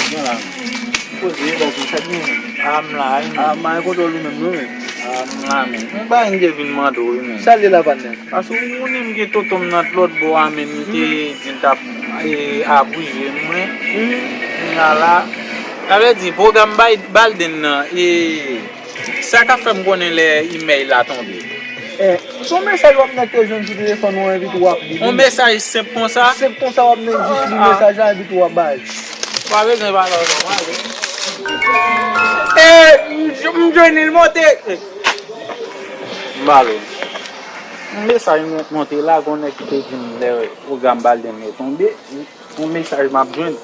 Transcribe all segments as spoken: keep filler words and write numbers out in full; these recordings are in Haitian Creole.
Mwen la. Koze, baz, sa k gen? A, m la, wi, men. A, m pa gen kontwòl ou menm, non, men. A, m la, men. Yon bagay m te vin mande w, wi, men. Sa l ye la, patnè? Paske ou konnen m gen tonton m nan t lòt bò a, men m te di l t ap, e, abrije mwen. Kounye a la, sa vle di, pwogram Bay-, Biden nan, e, sa k ap fè m konnen lè imèl la tonbe? Eh, se yon mesaj w ap mèt jwenn sou telefòn ou, epi tou w ap li. Yon mesaj senp konsa? Senp konsa w ap mèt jis li mesaj la, epi tou w ap bay. Pa bezwen pale ankò, pa bezwen. Eh, m, m jwenn li, l monte. M ba l. Yon mesaj mwen monte la, gen yon nèg ki te di m lè pwogram Biden yo tonbe. Yon mesaj m ap jwenn.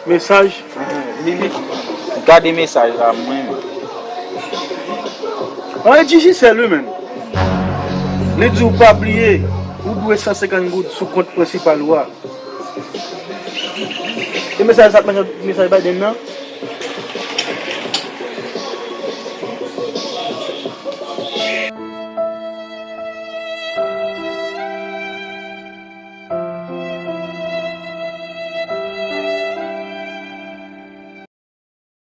Mesaj? Li, li. Gade mesaj la, mwen menm. Ann Digicel, wi, menn. Li di w pa bliye, ou dwe san senkant goud sou kont prensipal ou a. E mesaj sa, mesaj, mesaj Biden nan?